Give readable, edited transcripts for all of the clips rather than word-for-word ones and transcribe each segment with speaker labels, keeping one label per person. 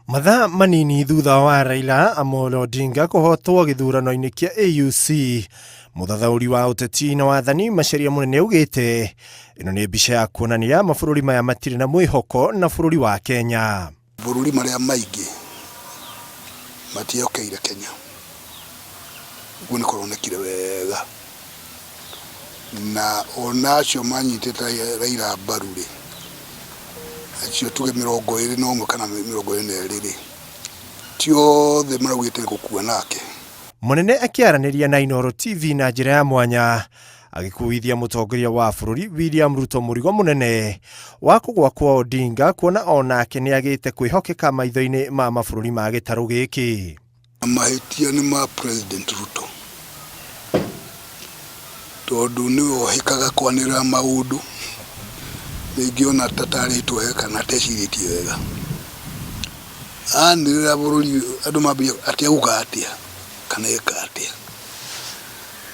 Speaker 1: Mathaa manini thutha wa Raila Amolo Odinga kũhotwo gĩthurano-inĩ kĩa AUC, mũthathaũri wa ũteti na wathani Macharia Mũnene augĩte ĩno nĩ mbica ya kuonania mabũrũri maya matirĩ na mwĩhoko na bũrũri wa Kenya.
Speaker 2: Bũrũri marĩa maingĩ matiehokeire Kenya, ũguo nĩ kũronekire wega, na ona acio manyitĩte Raila mbaru rĩ, acio tuge 21 kana 22 rĩ, ti othe maraugĩte gũkua nake.
Speaker 1: Mũnene akĩaranĩria na Inooro TV na njĩra ya mwanya agĩkuithia mũtongoria wa bũrũri William Ruto mũrigo mũnene wa kũgwa kwa Odinga kuona o nake nĩ agĩte kwĩhokeka maitho-inĩ ma mabũrũri ma gĩtarũ gĩkĩ.
Speaker 2: Mahĩtia nĩ ma President Ruto tondũ nĩwe ũhĩkaga kwanĩrĩra maũndũ rĩngĩ ona tatarĩtwo wega kana atecirĩtie wega. Anĩrĩra bũrũri andũ mambia atĩ auga atĩa kana eka atĩa.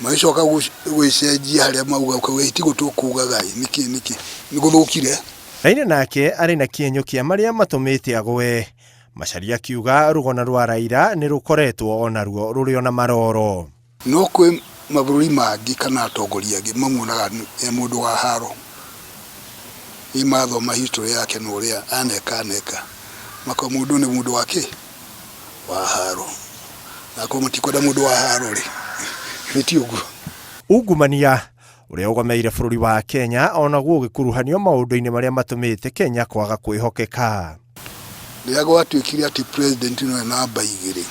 Speaker 2: Magĩcoka gwĩcenjia harĩa mauga ũkauga ĩ tiguo tũkugaga ĩ nĩkĩ nĩkĩ nĩ gũthũkire.
Speaker 1: Raila nake arĩ na kĩenyũ kĩa marĩa matũmĩte agwe. Macharia akiuga rũgano rwa Raila nĩ rũkoretwo o naruo rũrĩ o na maroro.
Speaker 2: No kwĩ mabũrũri mangĩ kana atongoria angĩ mamuonaga e mũndũ wa haro. Nĩ mathoma history yake na ũrĩa aneka aneka makauga mũndũ nĩ mũndũ wa kĩ? Wa haro. Na akorwo matikwenda mũndũ wa haro rĩ, githĩ ti ũguo?
Speaker 1: Ungumania ũrĩa ũgomeire bũrũri wa Kenya onaguo ũgĩkuruhanio maũndũ-inĩ marĩa matũmĩte Kenya kwaga kwĩhokeka.
Speaker 2: Rĩrĩa gwatuĩkire atĩ president nĩwe namba igĩrĩ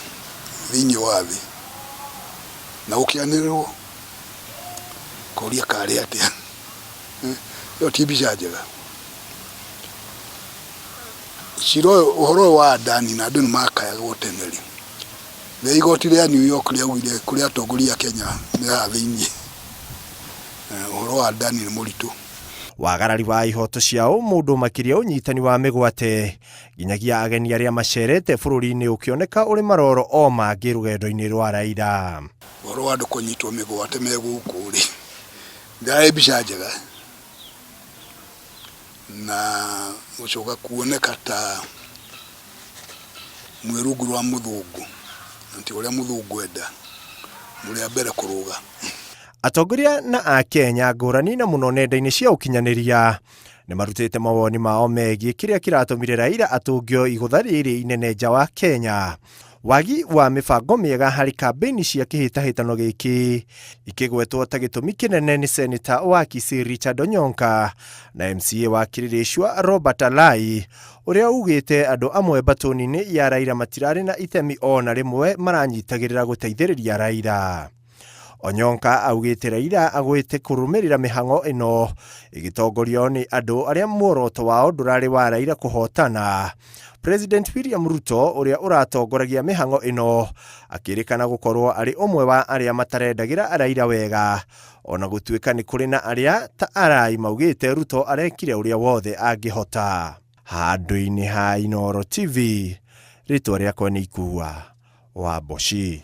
Speaker 2: thĩinĩ wa thĩ na gũkĩanĩrĩrwo, ngoria karĩ atĩa? Ĩyo ti mbica njega. Cira ũyũ, ũhoro ũyũ wa Adani na andũ nĩ makayagwo tene rĩ, rĩrĩa igoti rĩa New York rĩaugire kũrĩ atongoria a Kenya me haha thĩinĩ, ũhoro wa Adani nĩ mũritũ.
Speaker 1: Wagarari wa ihoto cia ũmũndũ makĩria ũnyitani wa mĩgwate nginyagia ageni arĩa macerete bũrũri-inĩ ũkĩoneka ũrĩ maroro o mangĩ rũgendo-inĩ rwa Raila.
Speaker 2: Ũhoro wa andũ kũnyitwo mĩgwate me gũkũ rĩ, ndĩrarĩ mbica njega na gũcoka kuoneka ta mwĩ rungu rwa mũthũngũ na ti ũrĩa mũthũngũ enda, mũrĩ a mbere kũrũga.
Speaker 1: Atongoria na Akenya ngũrani na mũno nenda-inĩ cia ũkinyanĩria nĩ marutĩte mawoni mao megiĩ kĩrĩa kĩratũmire Raila atũngio igũtha rĩrĩ inene nja wa Kenya. Wagi wa mĩbango mĩega harĩ kambĩini cia kĩhĩtahĩtano gĩkĩ ikĩgwetwo ta gĩtũmi kĩnene nĩ Seneta wa Kisii Richard Onyonka na MCA wa Kĩrĩrĩcua Robert Alai ũrĩa ugĩte andũ amwe mbatũni-inĩ ya Raila matirarĩ na itemi o na rĩmwe maranyitagĩrĩra gũteithĩrĩria Raila. Onyonka augĩte Raila agwĩte kũrũmĩrĩra mĩhang'o ĩno ĩgĩtongorio nĩ andũ arĩa muoroto wao ndũrarĩ wa Raila kũhotana. President William Ruto ũrĩa ũratongoragia mĩhang'o ĩno akĩrĩkana gũkorwo arĩ ũmwe wa arĩa matarendagĩra Raila wega ona gũtuĩka nĩ kũrĩ na arĩa ta Alai maugĩte Ruto arekire ũrĩa wothe angĩhota. Handũ-inĩ ha Inooro TV, rĩtwa rĩakwa nĩ Ikua wa Mboci.